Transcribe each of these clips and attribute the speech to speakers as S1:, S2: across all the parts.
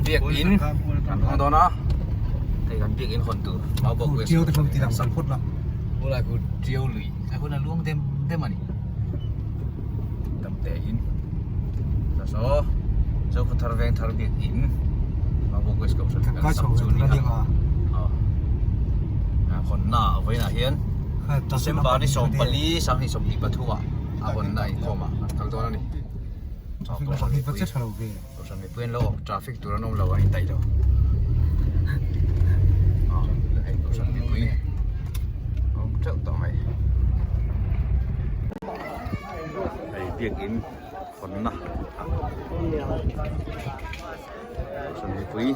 S1: Biak in kan hawng dawn a, hei kan biak in hawn tur Maubawk West
S2: Tiau te pawh ti lang san phawt la.
S1: Khulai khu Tiau lui a hun a luang dem dem a ni. Tam te in ta saw Zokhawthar Vengthar biak in Maubawk West Kohhran kan sak chu ni a. A hawnna a vawiinah hian December ni 14 2023 ah a hawnna inkhawm ah an kal dawn a ni. Kohhran mipui an lo awm traffic tur an awm lo an indaih lo hei kohhran mipui a awm teuh tawh mai hei biakin hawnna kohhran mipui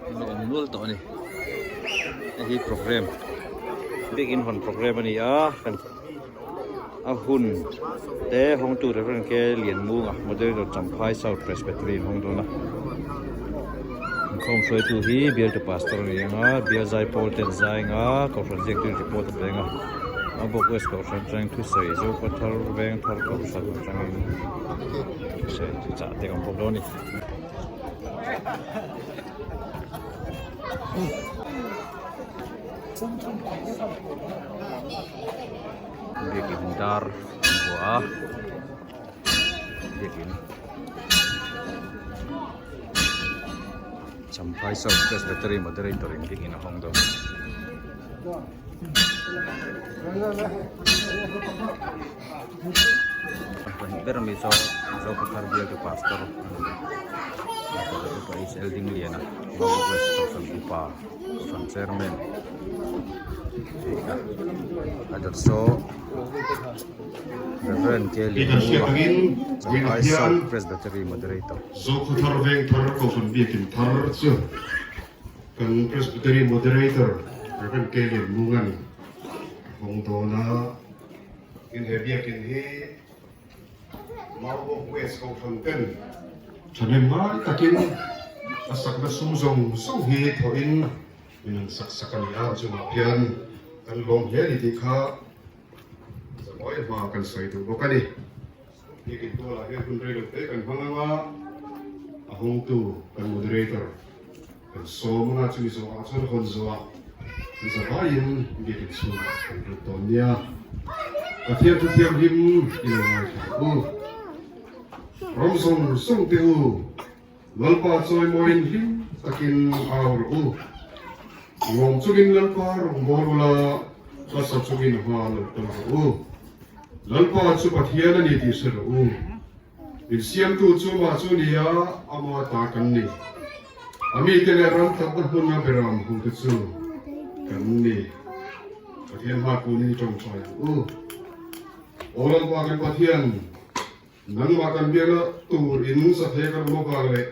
S1: an lo awm nual tawh a ni hei hi programme biakin hawn programme a ni a kan. A hun te hawngtu Rev. K. Lianmunga, Moderator Champhai South Presbytery in hawng dawn a. Inkhawm hruaitu hi Bialtu Pastor a ni ang a, Bial Zaipawl ten zai ang a, Kohhran ziaktu report a pe ang a. Mabawk West Kohhran atangin thusawi Zopa thar veng thar Kohhran atangin thusawi chah te awm bawk dawn a ni. Biakin dar an vuah a biakin Champhai South Presbytery Moderator in biakin a hawng dawn a ni. Pahnih ber ami saw Zokhawthar bialtu pastor a ni a pakhat upa HL Dingliana Maubawk West Kohhran upa Kohhran chairman a ni a a dawt saw Reverend K Lianmua Champhai South Presbytery Moderator.
S3: Zokhawthar Vengthar Kohhran biakin thar chu kan Presbytery Moderator Reverend K Lianmunga'n a hawng dawn a. In he biakin hi Maubawk West Kohhran ten thahnem ngai takin a sakna sum zawng zawng hi thawhin min han sak sak a ni a, chungah hian kan lawm hle a ni tih kha zamawi hma kan sawi duh bawk a ni. Biakin tualah hian hun rei lo te kan hmang ang a, a hawngtu kan moderator kan sawm ang a, chumi zawhah chuan hawn zawhah zavaiin biakin chhungah kan lut dawn nia. Pathian thu thianghlim i lo ngaithla ang u. Ram zawng zawng te u, Lalpa chawimawiin hlim takin au rawh u. Lawm chungin Lalpa rawngbâwl ula, hmasa chungin hma lo kal rawh u. Lalpa chu Pathian a ni tih hre rawh u. Min siamtu chu mah chu ni a, ama ta kan ni. A mite leh ram takna hmuna beram hmute chu kan ni. Pathian hma kunin i tawngtai ang u. Aw Lalpa kan Pathian, Nangmah kan biakna tur in sathe kan awm avang leh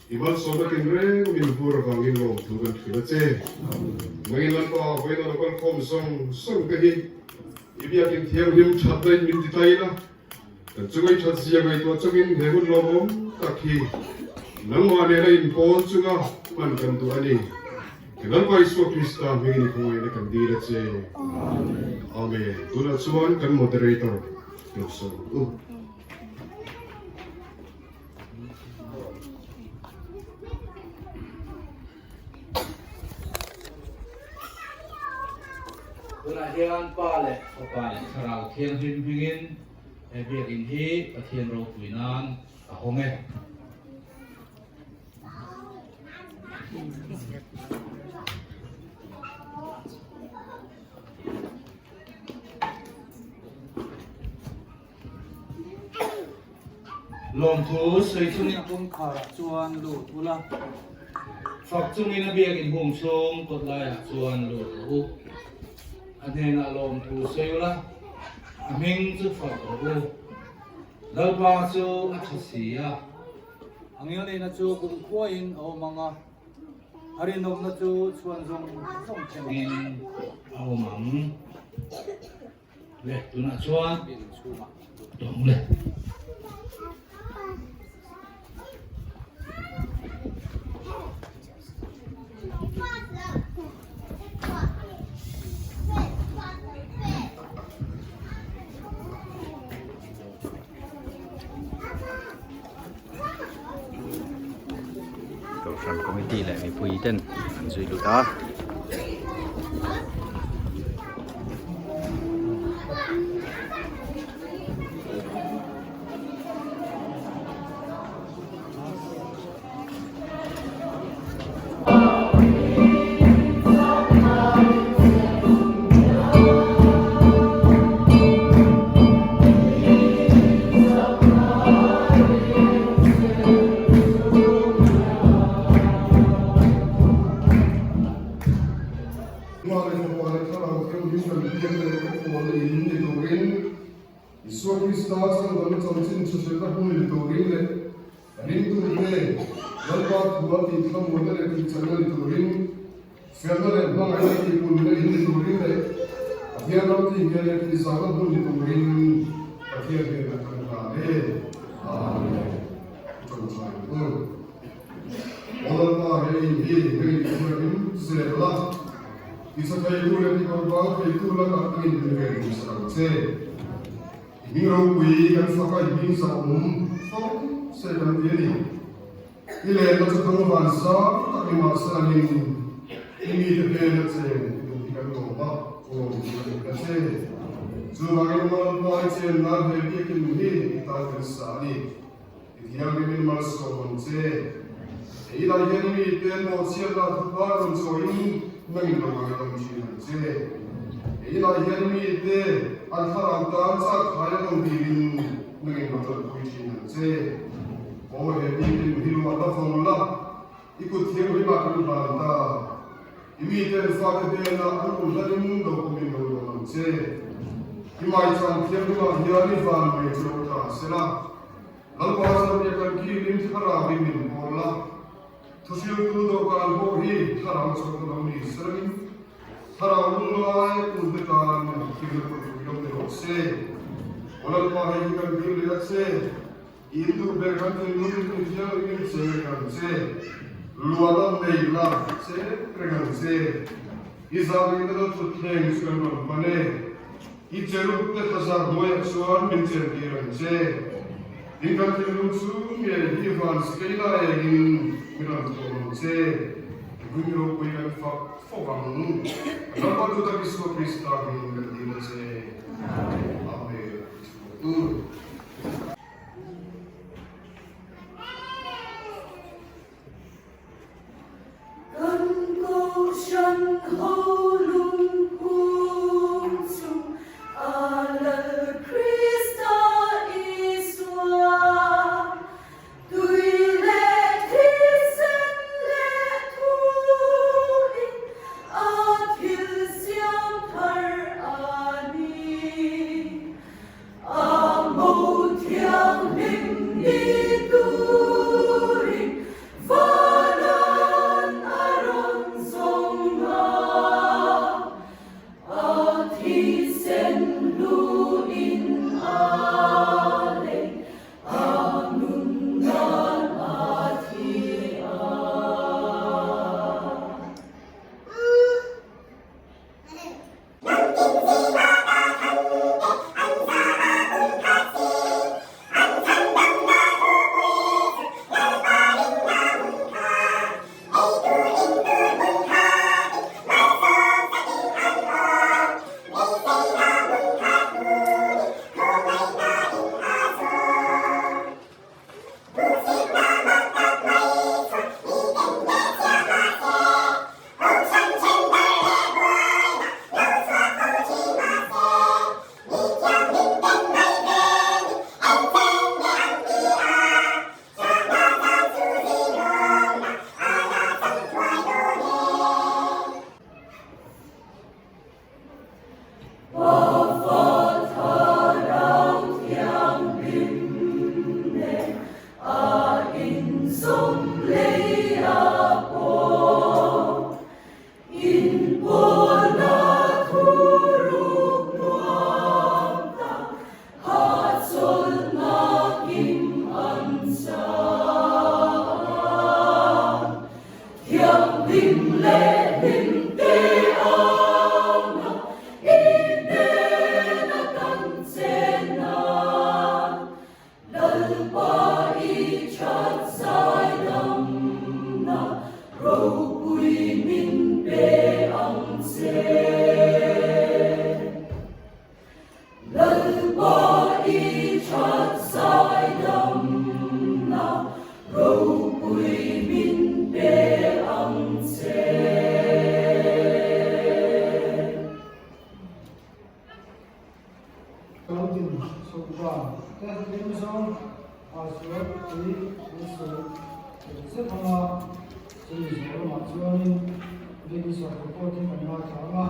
S3: i malsawmna tinreng min hur avangin lawmthu kan hrilh a che. Nangin Lalpa vawiina lo kal khawm zawng zawng te hi i biakin thianghlim thatna in min ti tain a, kan chunga i that zia ngaihtuah chungin he hun lawmawm tak hi nangmah nena inpawl chunga hman kan duh a ni. Ke Lalpa Isua Krista hmingin i khawngaihna kan dil a che. Amen. Tunah chuan kan moderator.
S4: Tunah hian Pa leh Fapa leh Thlarau Thianghlim hmingin he biakinn hi Pathian ropui nan a hawng e. Lawmthu sawi chungin kawngkharah chuan lut ula, fak chungin a biakin hung chhung kawt laiah chuan lut rawh u. A hnenah lawmthu sawi ula, a hming chu fak rawh u. Lalpa chu a tha si a.
S5: A ngilneihna chu kumkhuain a awm ang a. A rinawmna chu chhuan zawng zawng thlengin
S4: a awm ang. Le, tunah chuan tawng le.
S1: Kohhran committee leh mipui ten an zui lut a.
S3: Isua Krista chhandamna chanchin chhehrilhna hun ni turin leh Ringtute Lalpa thua tihthlamawhna leh tihchakna ni turin, fiahna leh hmangaihna tihpunna in ni turin leh Pathian ram tihngeh leh tihzahna hmun ni turin Pathian hnenah kan hlan e. Amen. Ṭawngṭai tur. Aw Lalpa, he in hi hei ni chuan in zel la, tisa theitu leh tikawrvang theitu lakah kan inbin ve duhsak ang che. I hming ropui kan fak a, i hming zahawm fo se kan ti a ni. I lenna chu thang van sang tak ni mah se langin i mite hnena cheng duh hi kan lawm a, awm hi kan duh ta che. Chuvangin Lalpa i chen nan he biakin hi i tan kan sa a ni. I thianghlimin malsawm ang che. He inah hian i mite mawhchhiatna thupa rawn chawiin nangin lo ngaidam thin ang che. He inah hian i mite an thlarau tan chak thai a rawn dilin nangin lo tanpui thin ang che. Aw he biakin hi luah la vawng la, i kut thianghlimah kan hlan ta. I miten fate hnenah an rawn hlanin lo pawmin lo lawm ang che. I maicham thianghlimah hian i van mai chu lo tla sela. Lalpa Zarmia kan kilin thlarauin min pawl a, thuhriltu dawhkan pawh hi thlarau chawlhna lo ni selangin thlarau lunglai tute tan thilna pawlpui lo ni rawh se. Aw Lalpa hei hi kan dil leh a che, i in duh ber kan thinlung in thianghlim che reng ang che, luahna nei la che reng ang che, i zahngaihtna lo thutthleng chu kan rawn hman e. I cherub te thlazar hnuaiah chuan min chen tir ang che. In kan thinlung chu nge hi van sikei la engin min rawn thawm ang che. I hming ropui kan fak fawk ang. Kan Lalpa duhtak Isua Krista hmingin kan dil a che. Amen. I chhuak tur.
S2: Kan kohhran ho lungphum chu a Lal Krista Isua. Tui leh thisen leh thuin a thil siam thar a ni. A mo thianghlim ni turin vanan a rawn zawng a.
S6: Zualpui an sawi tel zet ang a, chumi zawh lamah chuanin Biakisa report hi kan ngaithla ang a.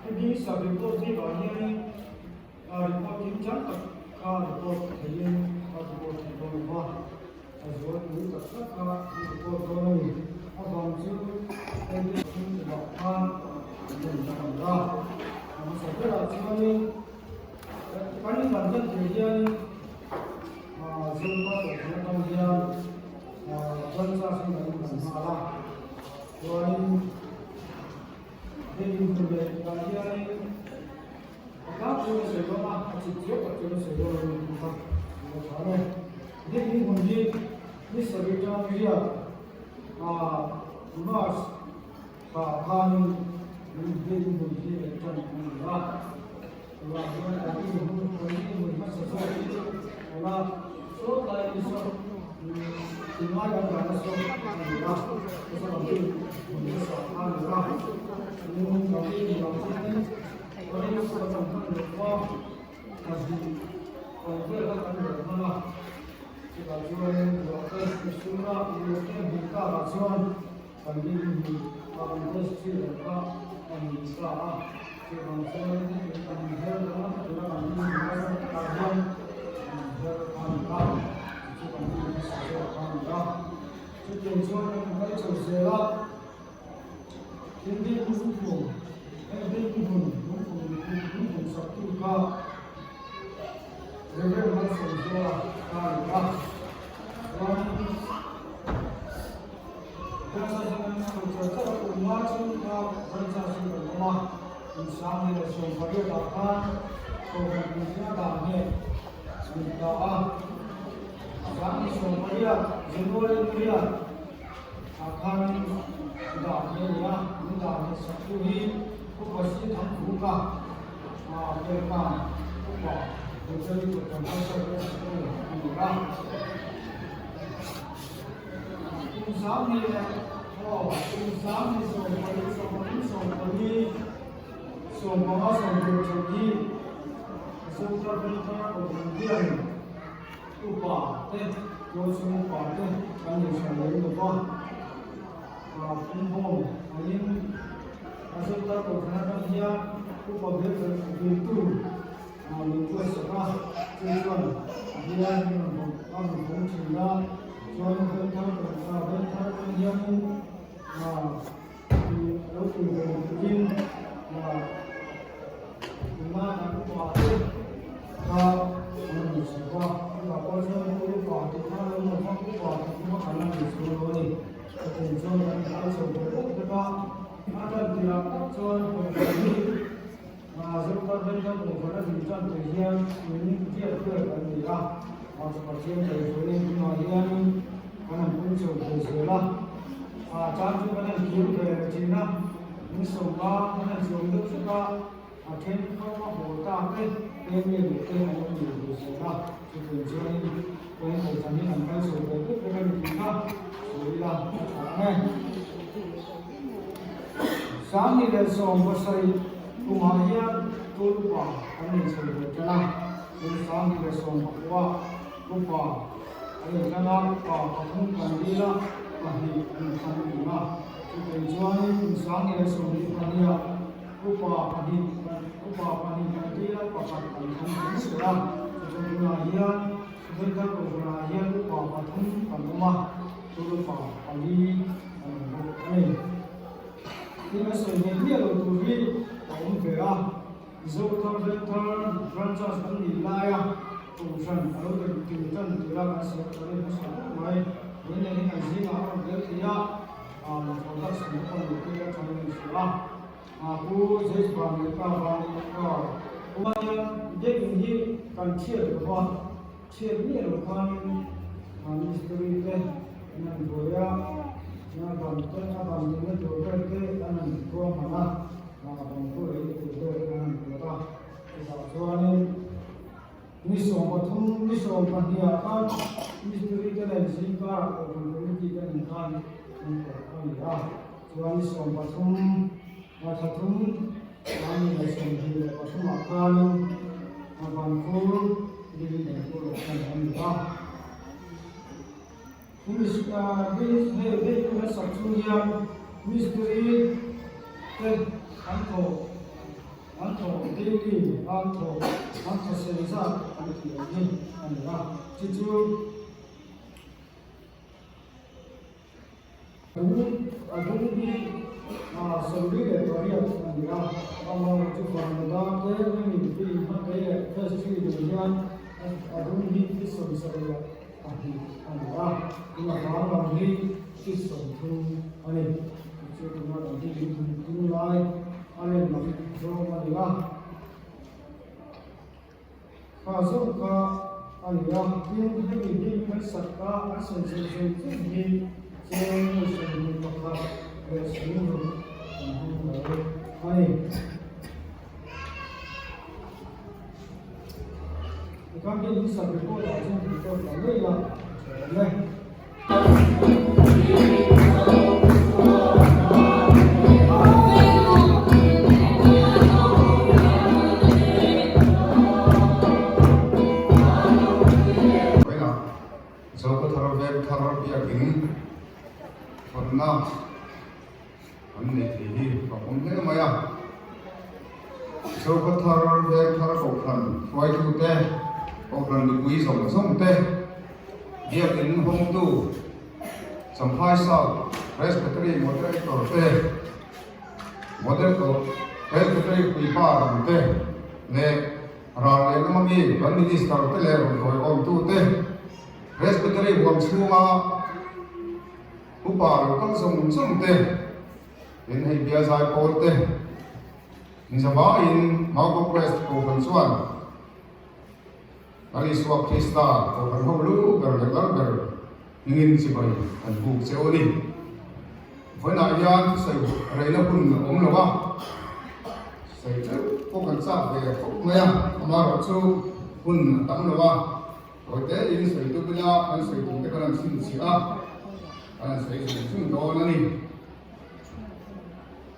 S6: He Biakisa report bikah hianin report kimchang tak kha report theiin a report thei dawn lo va, a zualpui tak tak kha an report dawn a ni. Avang chu hei thil tumah khan an en ta ang a, a hmasa berah chuanin Kan inlan tan tur hianin Zopa kohhran atang hian Branchas in kan inlan nghal a, chuanin hei inhmun leh tah hianin a tlangpui a sawi dawn a, a chip chiah tak chuan a sawi dawn a ni tih kha a lo tha ang e. Hei inhmun hi ni sarih tang riat March Tah khanin min hlim hun hi neih tan a ni a, tunah hian kan inhmun kan inhmun hmasa zawk hi awm a, saw tlai ni saw tunlai kan dahna saw a ni a, heta kan inhmun hmasa a ni a, tin kan inhmun ang hianin kan inhmun kan hman loh va, pahnih kal vel kha kan rawn hman a, chutah chuanin ruah te mihring a, ruah te hmuh takah chuan. Kan rilru a kan test thin ang kha a ni ta a, chuvang chuan kan inher dang lam tura kan rilru nasa takah hian kan inher a ni a, chu chu kan rilru nasa zawk a ni a. Chutiang chuan kan kal chho zel a, thil bik lungphung, heng bik hmun lungphung lungphung saktu kha Reverend Malsawmzuala a ni a, chuan Branch hian an chho char char a, kum nga chhung kha branch ah chu kan awm a, kum 1018 ah khan kohhran puitling a dan nge an in ta a, 1018 January riat ah khanin dan hi a ni a, min dan hi saktu hi Upa Si Thangvuka Kelkang Upa Rotary Kohhran Culture Festival a ni a. Kum 10,000 leh aw kum 10,000 20 20 15 20 theuh hi Zothar Vengthar Kohhran hian upa te tualchhung upa te kan nei hran lem lo va, pumhawm angin Zothar Kohhran atang hian upa ber viltu Min buatsak a, chu chuan bial min rawn hawng a rawn hawng thin a, chuan Vengthar Vengthar atang hianin tih lo tih ve turin tuna kan upa te kha an rawn inchhawp a, chutah pawh chuan upa tih kha lo awm a, upa tih kha kan la nei chhuak lo a ni. Chutiang chuan kan kal chho ve vek vek a, a tan tirah tak chuan Kohhran hi Zotar Vengthar Kohhran a din tan tur hian in vial vel kan ni a, mahse Pathian kaihhruaiin tunah hianin kan han pung chho ve zel a, chan chu kan han kir ve leh thin a, min sawmna kan han zuam deuh hlek a, a then khaw a haw ta te te nge leh te an awm leh ve zel a, chutiang chuanin kan Kohhran hi kan kal chho ve vek vek a ni tih kha sawi ila a tha ang e. 1017 kumah hian tul upa kan nei chho ve tan a, tun 1019 upa a nei tan a, upa pathum kan dil a, pahnih an thlang tun a, chutei chuanin kum 1022 upa pahnih upa pahnih kan dil a, pakhat kan thlang tun zel a, chutei tunah hian Vengthar Kohhranah hian upa pathum kan awm a, tul upa pali kan awm bawk a ni. Tin a sawi ngei miah lo tur hi a awm ve a, Zothar Vengthar Branchas an nih laia Kohhran a lo dem tir tan tura kan sawi ka rin hmasa khawp mai. Vawiin hi kan zingah a rawn tel thei a, mamawh tak sawi pawh ni te a tha in a hria a. Pu James Vanlehka Vanlehka Puan biakinn hi kan chhiat lo va, chhiat miah lo khanin mistiri te an han buai a, a ban te a ban dinna tur vel te an han ruahman a, ban pawh ei tur vel an han ruat a, chutah chuanin ni 13 ni 12 ah khan mistiri te nen zingkarah kohhran committee te nen khan an koh a ni a. Chuan ni 13 thla thum 2023 ah khanin Vankhur building enkawl ah khan a ni a. Hei biakin kan sak chung hian mistiri te an thawh an thawh daily an thawh an thaw sen zat an tih ang hi a ni a, chu chu A dung hi 78 a ni a, amaherawhchu Vanlada te hemi pui hmate leh phase three nen hian a dung hi feet 72 a ni a, tin a vang lam hi feet 30 a ni. Chu tuna kan hi ding lai a len lam zawng a ni a. Kha zawk kha a ni a, tin hemi hi kan sak a, an sawi zawng zawng zawng hi cheng nuai 21 leh 60 kan hmang lo a ni. Tikhan hi in sak report ah chuan tih tawk lo ngei la, a tha awm e.
S7: Vawiinah Zokhawthar Vengthar Biakin hawnna an nei thei hi a awm hle mai a. Zokhawthar Vengthar Kohhran hruaitute, Kohhran mipui zawng zawng te, Biakin hawngtu Champhai South Presbytery Moderator te, Moderator Presbytery puipa dang te leh ral lehlam ami kan Minister te leh rawn tawiawmtu te, Presbytery huam chhunga Upa lo kal zawng zawng te, in hei bia zai pawl te, inzavaiin Maubo West Kohhran chuan Lal Isua Krista Kohhran ho lu ber leh lal ber hmingin chibai kan buk che u a ni. Vawiinah hian thusawi reina hun a awm lo a, sawi deuh pawh kan chak ve khawp mai a, amaherawhchu hun a tam lo a. Tawi te in sawi tuk ila kan sawi tur te kan han chhinchhiah a, kan han sawi zung zung dawn a ni.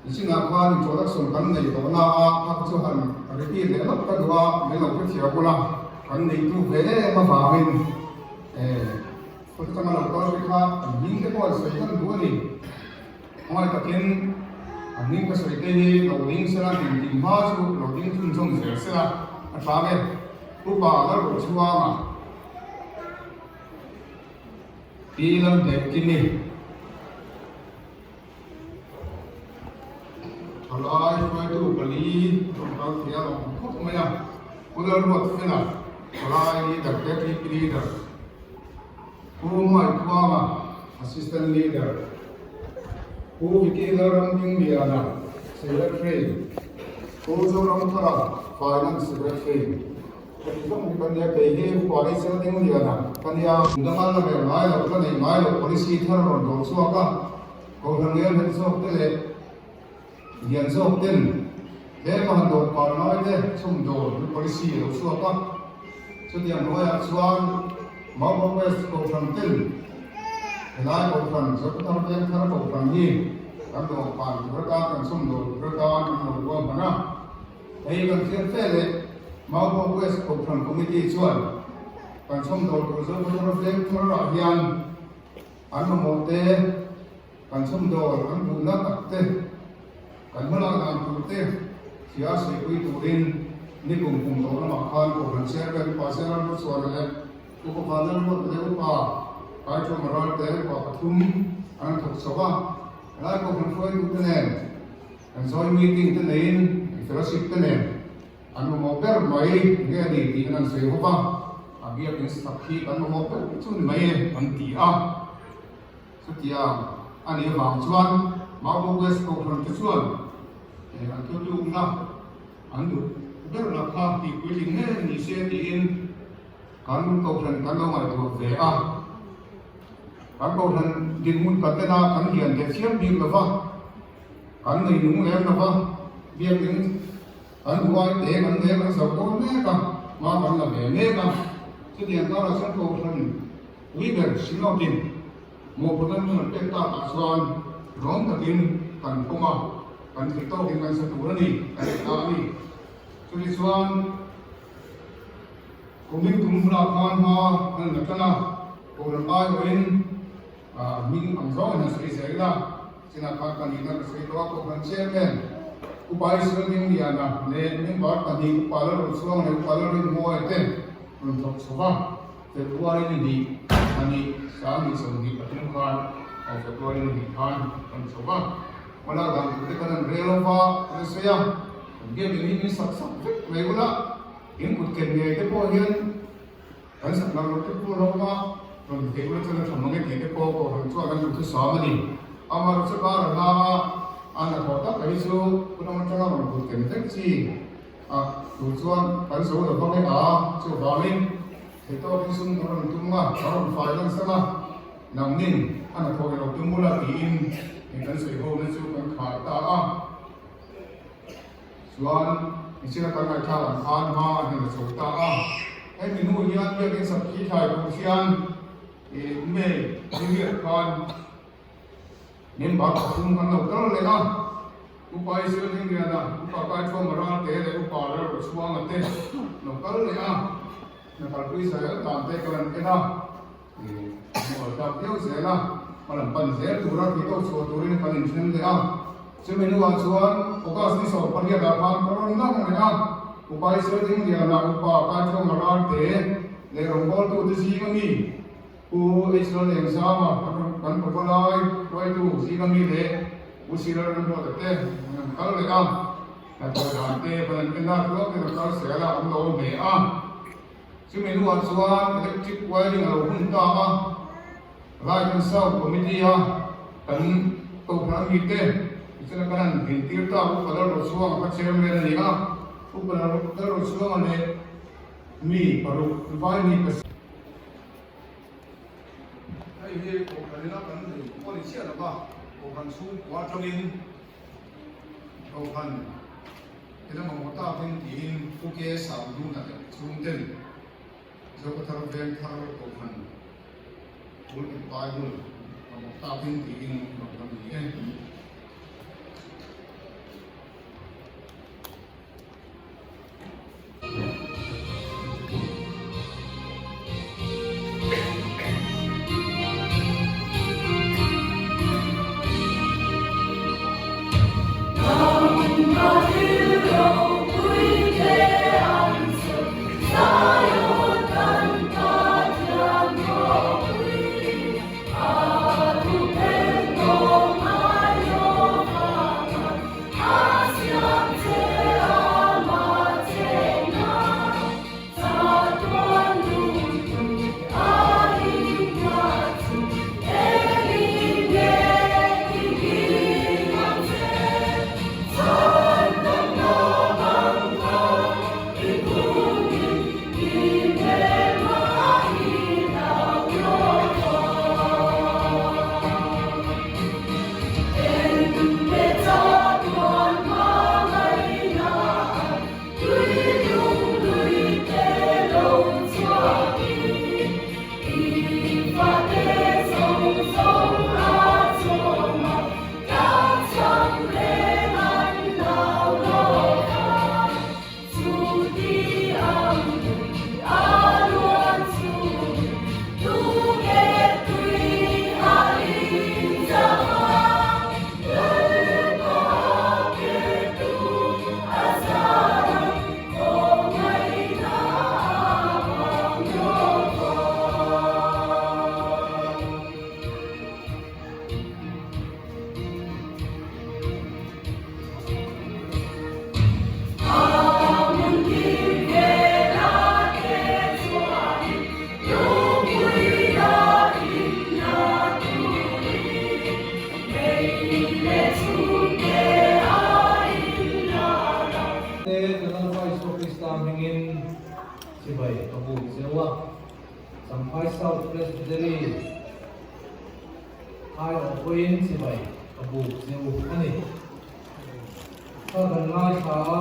S7: Nichinah khan introduction kan nei tawh na a, kha chu han repeat leh lawk ka duh a, min lo hrethiam bula kan neitu ve em avangin eh khaw changa lo kal te kha an hming te pawh an sawi kan duh a ni. Hmangaih takin an hming ka sawi te hi lo ding sela tin tin hma chu lo ding chhunzawm zel sela a tha ve. Upa Lalruhchhuanga Pi Lalhnehkimi Thalai hruaitu pali rawn kal thei a lawm khawp mai a, Pu Lalruatfela Thalai Leader KTP Leader, Pu Hmaithuanga Assistant Leader, Pu Vicky Lalramdingliana Secretary, Pu Zoramthara Finance Secretary, Heti zawng hi kan nia, kei hi Upa Rachel Dingliana ka nia. Danga la rel ngai loh, la neih ngai loh policy thar rawn dawr chhuak a, Kohhran ngel het zawk te leh lian zawk ten tlem a han dawr par ngai te chhum dawr policy a lo chhuak a. Chutiang hnuaiah chuan Maubo West Kohhran ten helai Kohhran Zokhawthar Vengthar Kohhran hi kan dawhkan tur atan kan chhum dawr tur atan an lo ruahman a. Hei kan thlir fe leh Maubo West Kohhran Committee chuan kan chhum dawr tur Zokhawthar Vengthar ah hian an mamawh te kan chhum dawr an duhna tak te kan hmalak dan tur te thia sawipuii turin ni kum kum tawh lamah khan Kohhran Chairman Upa Zeral Hmachhuana leh Upa Vanlalruata leh Upa Kaithawma Ralte Upa pathum an thawk chho a. Helai Kohhran hruaitute nen kan joint meeting te neiin fellowship te nen an mamawh ber mai nge a ni tih an han sawi hawp a, a biakin sak hi kan mamawh ber chu ni mai e an ti a. Chutiang a nih avang chuan Maubo West Kohhran te chuan an thutlukna an duh ber lah kha tihpuitling nge ni se tiin kan Kohhran kan lo ngaihtuah ve a. Kan Kohhran dinhmun kan en a, kan lian teh chiam bik lo va, kan nei nung lem lo va, biakin kan huai te kan nei a, kan zo dawn mek a, hma kan la ve mek a. Chutiang karah chuan Kohhran Pui ber Synod-in mawhphurhna min rawn pek tak ah chuan rawng takin kan pawm a, kan theih tawkin kan sa tur a ni, kan ti ta a ni. Chutih chuan kumin tum hunah khan hma an la tan a, Kohhran aiawhin. Hming ang zawngin han sawi zel ila, chinah khan ka nihna ka sawi tawh a, Kohhran Chairman Upa Israel Dingliana leh member pahnih Upa Lalrochhuang leh Upa Lalrinmawia te rawn thawk chho va, February ni hnih pahnih sang 23 khan aw February ni hnih khan rawn chho va, hmalak dan tur te khan an rel lo va, an sawi a, kan biak in hi min sak sak vek mai ula, in kut ken ngei te pawh hian Kan sak lang loh te pawh lo a, rawn theih ula chuan a tha mang e tih te pawh Kohhran chuan an duhthusam a ni. Amaherawhchu chu kar a hla a, a hnathawh tak hi chu hunam atanga rawn kut ken vek chi a tur chuan kan zo lo vang e a, chuvangin theihtawkin sum kan rawn tum a, kan rawn fai lan sang a, nangnin a hnathawh i lo tum ula tiin hei kan sawi hona chu kan khar ta a. Chuan michina kan ngaihthlak ang khan hma an han la chho ta a. Hemi hnu hian biakin sakhi thlai tur hian ih May ni riat khan member pathum kan lo kal leh a. Upa Israel Hmingliana, Upa Kaithuama Ralte leh Upa Lalrochhuanga te lo kal leh a. Hna kalpui zel dan te kan han en a. Hmuh tlak viau zel a, hma lam pan zel tura tih tawk chhuah turin kan inthen leh a. Chumi hnuah chuan August ni 18 ah khan ka rawn lang leh a, Upa Israel Dingliana Upa Kaithuanga Ralte leh rawngbawltute zing ami Pu Israel Engzama kan pavalai hruaitu zing ami leh Pu Sirel Remruata te an han kal leh a, hnathawh dan te kan han en a, tluangin a kal zel a, an lo hle a. Chumi hnuah chuan electric wiring a lo hun ta a, Light and Sound Committee a kan kohhran mite tichuan kan han dintir ta, Upa Lalrochhuanga kha chairman a ni a, Upa Lalrochhuanga leh mi paruk vai mi pasarih. Hei hi kohhran ina kan nei pawh a ni chiah lo va, kohhran chhungkua atangin kohhran. Ila mamawh takin tiin Pu Ke Sangduna leh chhungten Zokhawthar Vengthar Kohhran Pulpit Bible mamawh takin tiin rawn lam ni e.
S4: Te ka Lalpa Isua Krista hmingin chibai ka buk zeuh a, Champhai South Presbytery aiawh pawhin chibai ka buk zeuh a ni. Kha kan ngaithla a,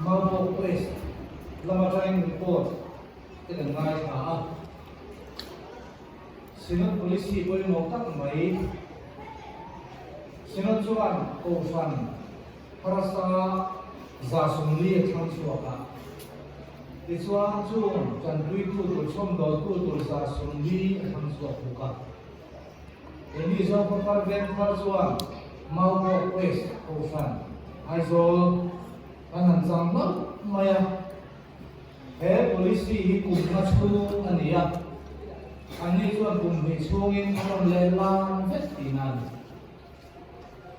S4: Maubawk West lama tangin report te kan ngaithla a. Synod Policy pawimawh tak mai. Synod chuan Kohhran harsa 140 a thlang chhuak a. Tichuan chung tanpuitu tur chhawmdawltu tur 140 a thlang chhuak bawk a. Keini Zokhawthar Vengthar chuan Maubawk West Kohhran, Aizawl kan han chang hlauh mai a. He policy hi kum nga chhung a ni a, anni chuan kum hnih chhungin a rawn leh lang vek tihna a ni.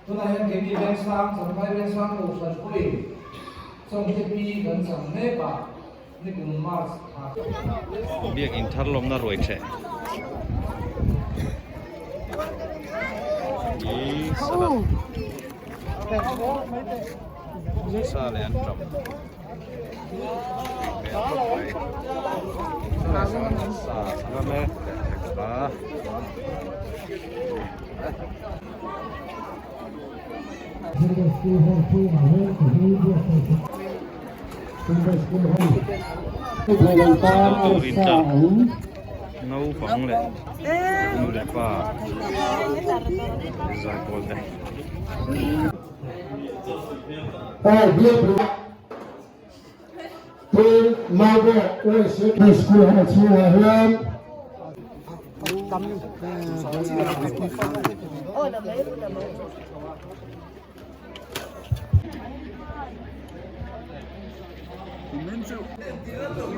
S4: Tunah hian keini Vengsang, Champhai Vengsang Kohhran pawhin Chawngte pi kan chang mek a, nikum March thla.
S1: Biakin thar lawmna ruai ṭheh hi salad sa leh an ṭam sa leh a. Tur intlar naupang leh nu leh pa zaipawl te.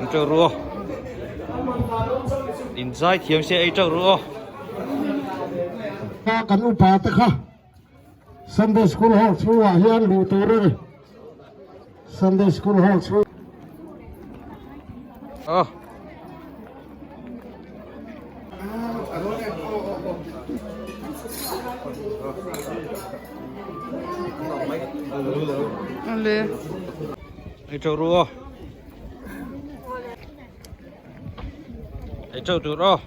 S1: An teuh ru aw in zai thiam sia ei teuh ru aw.
S3: Kan upa te kha Sunday School Hall chhungah hian luh tur a ni. Sunday School Hall chhung.
S1: Oh. Ei teuh ru aw. Ei teuh tur aw.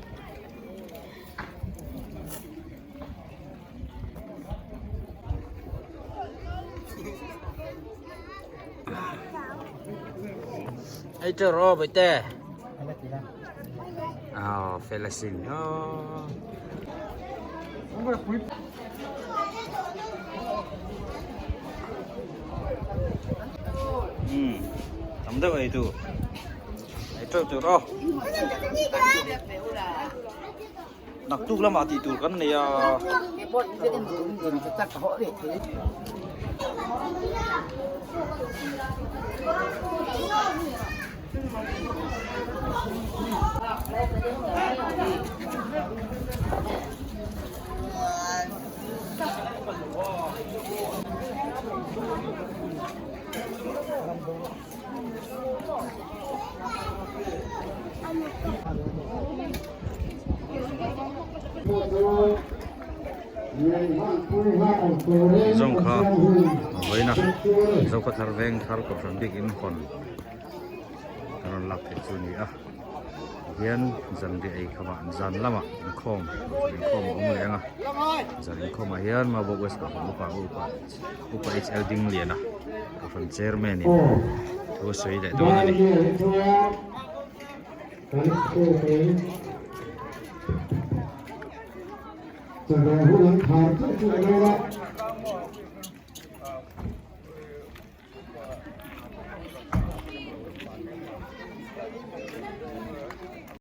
S1: Ei teuh rawh bawihte. Aw fel asin aw. Um tam deuh ei tur. Ei teuh tur aw. Naktuk lamah tih tur kan nei a. Zawng kha a vawiin a Zokhawthar veng thar kohhran bik in hawn kan rawn lak theih chu a ni a tihian zanriah ei khamah zan lamah inkhawm kohhran inkhawm a awm leh ang a zan inkhawmah hian Maubawk West kohhran upa upa Upa HL Dingliana kohhran chairman in thu a sawi leh dawn a ni.